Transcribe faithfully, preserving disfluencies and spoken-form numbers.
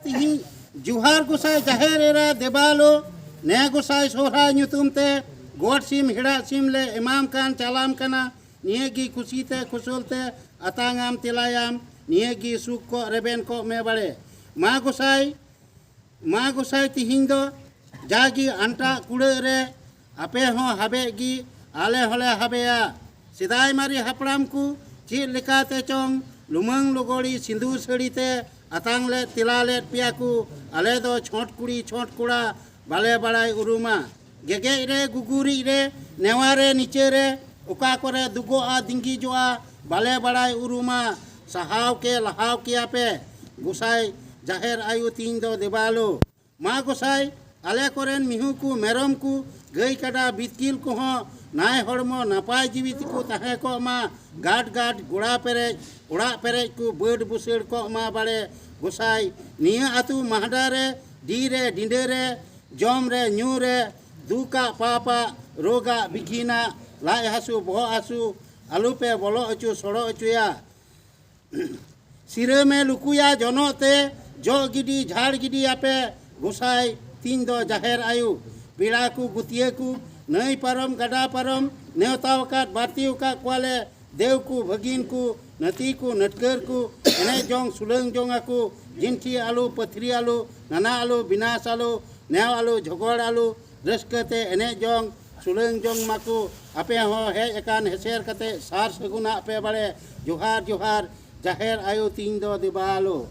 ᱛᱤᱦᱤᱧ ᱡᱚᱦᱟᱨ ᱜᱚᱸᱥᱟᱭ ᱡᱟᱦᱮᱨ ᱮᱨᱟ ᱫᱮᱵᱟᱞᱳ, ᱱᱮ ᱜᱚᱸᱥᱟᱭ ᱥᱚᱦᱨᱟᱭ ᱧᱩᱛᱩᱢ ᱛᱮ ᱜᱚᱰ ᱥᱤᱢ ᱦᱮᱲᱟᱜ ᱥᱤᱢ ᱞᱮ ᱮᱢᱟᱢ ᱠᱟᱱ ᱪᱟᱞᱟᱢ ᱠᱟᱱᱟ᱾ ᱱᱤᱭᱟᱹ ᱜᱮ ᱠᱩᱥᱤ ᱛᱮ ᱠᱩᱥᱚᱞ ᱛᱮ ᱟᱛᱟᱝ ᱟᱢ ᱛᱮᱞᱟᱭᱟᱢ, ᱱᱤᱭᱟᱹ ᱜᱮ ᱥᱩᱠ ᱠᱚᱜ ᱨᱮᱵᱮᱱ ᱠᱚᱜ ᱢᱮ ᱵᱟᱲᱮ᱾ ᱢᱟ ᱜᱚᱸᱥᱟᱭ, ᱢᱟ ᱜᱚᱸᱥᱟᱭ ᱛᱤᱦᱤᱧ ᱫᱚ ᱡᱟᱜᱮ ᱟᱱᱴᱟᱜ ᱠᱩᱲᱟᱹᱜ ᱨᱮ ᱟᱯᱮ ᱦᱚᱸ ᱦᱟᱵᱮᱜ ᱜᱮ, ᱟᱞᱮ ᱦᱚᱸᱞᱮ ᱦᱟᱵᱮᱜᱼᱟ᱾ ᱥᱮᱫᱟᱭ ᱢᱟᱨᱮ ᱦᱟᱯᱲᱟᱢ ᱠᱚ ᱪᱮᱫ ᱞᱮᱠᱟᱛᱮ ᱪᱚᱝ ᱞᱩᱢᱟᱹᱝ ᱞᱚᱜᱚᱲᱤ ᱥᱤᱸᱫᱩᱨ ᱥᱟᱹᱲᱤ ᱛᱮ ᱟᱛᱟᱝ ᱞᱮᱫ ᱛᱮᱞᱟ ᱞᱮᱫ ᱯᱮᱭᱟ ᱠᱚ, ᱟᱞᱮ ᱫᱚ ᱪᱷᱚᱸᱴ ᱠᱩᱲᱤ ᱪᱷᱚᱸᱴ ᱠᱚᱲᱟ ᱵᱟᱞᱮ ᱵᱟᱲᱟᱭ ᱩᱨᱩᱢᱟ᱾ ᱜᱮᱜᱮᱡ ᱨᱮ ᱜᱩᱜᱩᱨᱤᱡ ᱨᱮ ᱱᱮᱣᱟ ᱨᱮ ᱱᱤᱪᱟᱹ ᱨᱮ ᱚᱠᱟ ᱠᱚᱨᱮ ᱫᱩᱜᱚᱜᱼᱟ ᱫᱤᱸᱜᱤᱡᱚᱜᱼᱟ ᱵᱟᱞᱮ ᱵᱟᱲᱟᱭ ᱩᱨᱩᱢᱟ᱾ ᱥᱟᱦᱟᱣ ᱠᱮ ᱞᱟᱦᱟᱣ ᱠᱮᱭᱟ ᱯᱮ ᱜᱚᱸᱥᱟᱭ ᱡᱟᱦᱮᱨ ᱟᱭᱳ ᱛᱤᱧ ᱫᱚ ᱫᱮᱵᱟᱞᱳ᱾ ᱢᱟ ᱜᱚᱸᱥᱟᱭ, ᱟᱞᱮ ᱠᱚᱨᱮᱱ ᱢᱤᱦᱩ ᱠᱚ, ᱢᱮᱨᱚᱢ ᱠᱚ, ᱜᱟᱹᱭ ᱠᱟᱰᱟ ᱵᱤᱛᱠᱤᱞ ᱠᱚᱦᱚᱸ ᱱᱟᱭ ᱦᱚᱲᱢᱚ ᱱᱟᱯᱟᱭ ᱡᱤᱣᱤ ᱛᱮᱠᱚ ᱛᱟᱦᱮᱸ ᱠᱚᱜ ᱢᱟ᱾ ᱜᱟᱰ ᱜᱟᱰ ᱜᱚᱲᱟ ᱯᱮᱨᱮᱡ, ᱚᱲᱟᱜ ᱯᱮᱨᱮᱡ ᱠᱚ ᱵᱟᱹᱰ ᱵᱩᱥᱟᱹᱲ ᱠᱚᱜ ᱢᱟ ᱵᱟᱲᱮ᱾ ᱜᱚᱸᱥᱟᱭ, ᱱᱤᱭᱟᱹ ᱟᱹᱛᱩ ᱢᱟᱦᱰᱟ ᱨᱮ, ᱰᱤ ᱨᱮ, ᱰᱤᱸᱰᱟᱹ ᱨᱮ, ᱡᱚᱢ ᱨᱮ, ᱧᱩ ᱨᱮ, ᱫᱩᱠᱟᱜ ᱯᱟᱯᱟᱜ, ᱨᱳᱜᱟᱜ ᱵᱤᱜᱷᱤᱱᱟᱜ, ᱞᱟᱡ ᱦᱟᱹᱥᱩ, ᱵᱚᱦᱚᱜ ᱦᱟᱹᱥᱩ, ᱟᱞᱚ ᱯᱮ ᱵᱚᱞᱚ ᱦᱚᱪᱚ, ᱥᱚᱲᱚ ᱦᱚᱪᱚᱭᱟ᱾ ᱥᱤᱨᱟᱹᱢᱮ ᱞᱩᱠᱩᱭᱟ ᱡᱚᱱᱚᱜ ᱛᱮ, ᱡᱚᱜ ᱜᱤᱰᱤ ᱡᱷᱟᱲ ᱜᱤᱰᱤᱭᱟᱯᱮ ᱜᱚᱸᱥᱟᱭ ᱛᱤᱧ ᱫᱚ ᱡᱟᱦᱮᱨ ᱟᱭᱳ᱾ ᱯᱮᱲᱟ ᱠᱚ ᱜᱩᱛᱤᱭᱟᱹ ᱠᱚ, ᱱᱟᱹᱭ ᱯᱟᱨᱚᱢ ᱜᱟᱰᱟ ᱯᱟᱨᱚᱢ, ᱱᱮᱣᱛᱟ ᱟᱠᱟᱫ ᱵᱟᱹᱲᱛᱤ ᱟᱠᱟᱫ ᱠᱚᱣᱟᱞᱮ᱾ ᱫᱮᱣ ᱠᱚ ᱵᱷᱟᱹᱜᱤᱱ ᱠᱚ, ᱱᱟᱹᱛᱤ ᱠᱚ ᱱᱟᱹᱴᱠᱟᱹᱨ ᱠᱚ, ᱮᱱᱮᱡ ᱡᱚᱝ ᱥᱩᱞᱟᱹᱝ ᱡᱚᱝ ᱟᱠᱚ᱾ ᱡᱤᱱᱴᱷᱤ ᱟᱞᱚ, ᱯᱟᱹᱛᱷᱨᱤ ᱟᱞᱚ, ᱱᱟᱱᱟ ᱟᱞᱚ, ᱵᱤᱱᱟᱥ ᱟᱞᱚ, ᱱᱮᱣ ᱟᱞᱚ, ᱡᱷᱚᱜᱚᱲ ᱟᱞᱚ, ᱨᱟᱹᱥᱠᱟᱹ ᱛᱮ ᱮᱱᱮᱡ ᱡᱚᱝ ᱥᱩᱞᱟᱹᱝ ᱡᱚᱝ ᱢᱟᱠᱚ᱾ ᱟᱯᱮ ᱦᱚᱸ ᱦᱮᱡ ᱟᱠᱟᱱ ᱦᱮᱥᱮᱨ ᱠᱟᱛᱮ ᱥᱟᱨ ᱥᱟᱹᱜᱩᱱᱟᱜ ᱯᱮ ᱵᱟᱲᱮ᱾ ᱡᱚᱦᱟᱨ ᱡᱚᱦᱟᱨ ᱡᱟᱦᱮᱨ ᱟᱭᱳ ᱛᱤᱧ ᱫᱚ ᱫᱮᱵᱟᱞᱳ᱾